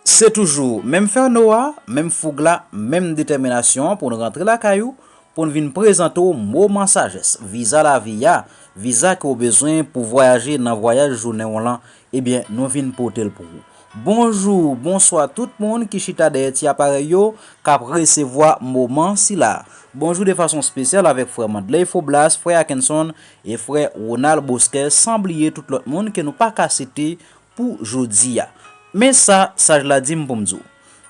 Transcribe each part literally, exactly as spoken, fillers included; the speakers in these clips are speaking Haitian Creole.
Se toujou menm fèno a, menm foug la, menm detèminasyon an pou n rantre lakay ou, pou n vin prezante w moman sajès, viza lavi a, viza ke w bezwen pou vwayaje nan vwayaj jounen w lan, ebyen, nou vin pote l pou ou. Bonjou, bonswa tout moun ki chita dèyè ti aparèy yo, k ap resevwa moman sila. Bonjou de fason espesyal avèk frè Mandley Foblas, frè Akenson e frè Ronald Bosquet, san bliye tout lòt moun ke nou pa ka site pou jodi a. Men sa saj la di m pou m di w.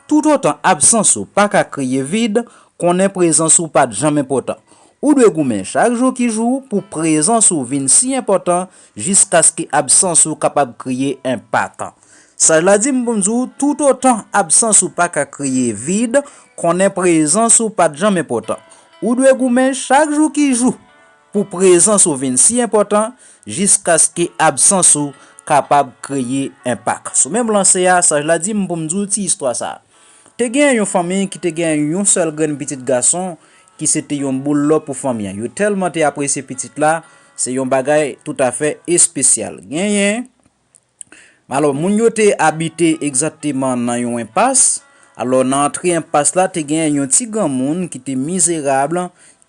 Toutotan absans ou pa ka kreye vid, konnen prezans ou pa t janm enpòtan. Ou dwe goumen chak jou ki jou pou prezans ou vin si enpòtan jiskaske absans ou kapab kreye enpak. Saj la di m pou m di w, toutotan absans ou pa ka kreye vid, konnen prezans ou pa t janm enpòtan. Ou dwe goumen chak jou ki jou pou prezans ou vin si enpòtan jiskaske absans ou kapab kreye enpak. Sou menm lanse a, saj la di m pou m di w ti istwa sa a. Te gen yon fanmi ki te gen yon sèl grenn pitit gason ki se te yon boul lò pou fanmi an. Yo tèlman te apresye pitit la, se yon bagay toutafè espesyal. Genyen, alò, moun yo te abite egzakteman nan yon enpas. Alò, nan antre enpas la, te gen yon ti granmoun ki te mizerab,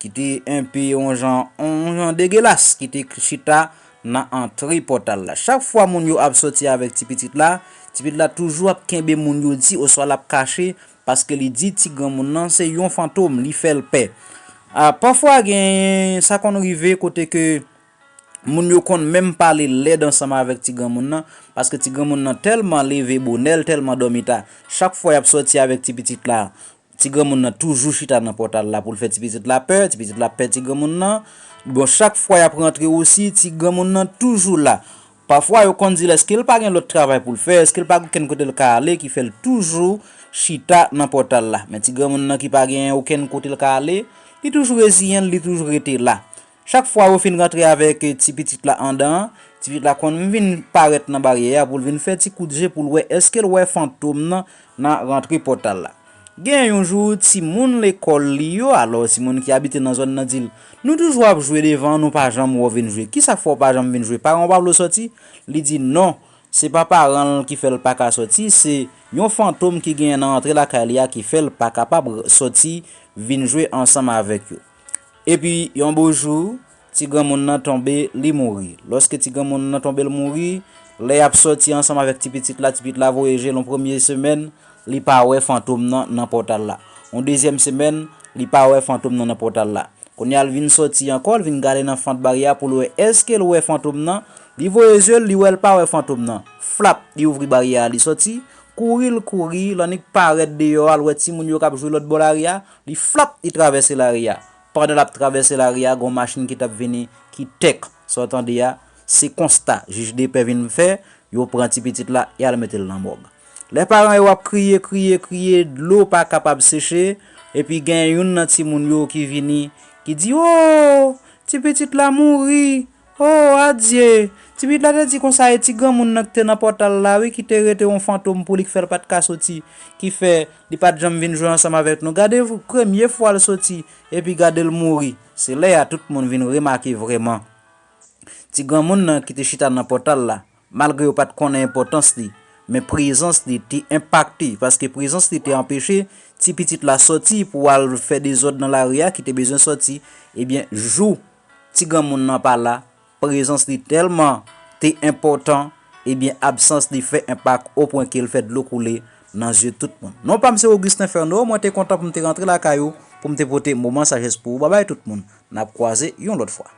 ki te enpe yon jan, yon jan degelas, ki te chita nan antre pòtal la. Chak fwa moun yo ap sòti avèk ti pitit la, ti pitit la toujou ap kenbe moun yo di oswa l ap kache, paske li di ti granmoun nan se yon fantom, li fè l pè. A, pafwa gen, sa konn rive kote ke moun yo konn menm pale lèd ansanm avèk ti granmoun nan, paske ti granmoun nan tèlman leve bonè, l tèlman dòmi ta. Chak fwa y ap sòti avèk ti pitit la, ti granmoun nan toujou chita nan pòtal la pou l fè ti pitit la pè, ti pitit la pè ti granmoun nan. Bon, chak fwa y ap rantre osi, ti granmoun nan toujou la. Pafwa, yo konn di l èske l pa gen lòt travay pou l fè, èske l pa gen okenn kote l ka ale ki fè l toujou chita nan pòtal la. Men ti granmoun nan ki pa gen okenn kote l ka ale, li toujou reziyen l, li toujou rete la. Chak fwa yo fin rantre avèk ti pitit la andan an, ti pitit la konn vin parèt nan baryè a pou l vin fè ti kout je pou l wè èske l wè fantom nan nan rantre pòtal la. Gen yon jou, timoun lekòl li yo, alò timoun ki abite nan zòn nan di l, "Nou toujou ap jwe devan, nou pa janm wè w vin jwe. Kisa k fè w pa janm vin jwe? Paran w pa vle w sòti?" Li di, "Non, se pa paran l ki fè l pa ka sòti, se yon fantom ki genyen nan antre lakay li a ki fè l pa kapab sòti vin jwe ansanm avèk yo." Epi, yon bo jou, ti granmoun nan tonbe, li mouri. Lòske ti granmoun nan tonbe, l mouri, lè y ap sòti ansanm avèk ti pitit la, ti pitit la voye je l yon premye semèn, li pa wè fantom nan nan pòtal la. Yon dezyèm semèn, li pa wè fantom nan nan pòtal la. Kounye a, l vin sòti ankò, l vin gade nan fant baryè a pou l wè èske l wè fantom nan. Li voye je l, li wè l pa wè fantom nan. Flap, li ouvri baryè a, li sòti, kouri l kouri, l annik parèt deyò a, l wè timoun yo k ap jwe lòt bò lari a, li flap, li travèse lari a. Pandan l ap travèse lari a, gen yon machin ki t ap vini, ki tèk. Sa w tande a, se konsta jij de pè vin fè, yo pran ti pitit la, y al mete l nan mòg. Lè paran yo ap kriye, kriye, kriye, dlo pa kapab seche, epi gen youn nan timoun yo ki vini, ki di, "O, ti pitit la mouri! O, adye!" Ti pitit la te di konsa, e ti granmoun nan ki te nan pòtal la, wi, ki te rete yon fantom pou li, k fè l pa t ka soti, ki fè li pa t janm vin jwe ansanm avèk nou. Gade, premye fwa l soti, epi gade l mouri. Se lè a tout moun vin remake vrèman ti granmoun nan ki te chita nan pòtal la, malgre yo pa t konnen enpòtans li, men prezans li te enpakte, paske prezans li te anpeche ti pitit la sòti pou al fè dezòd nan lari a, ki te bezwen sòti. Ebyen, jou ti granmoun nan pa la, prezans li tèlman te enpòtan, ebyen, absans li fè enpak o pwen ke l fè dlo koule nan zye tout moun. Non pa m se Augustin Ferno, mwen te kontan pou m te rantre lakay ou, pou m te pote moman sajès pou ou. Babay tout moun, n ap kwaze yon lòt fwa.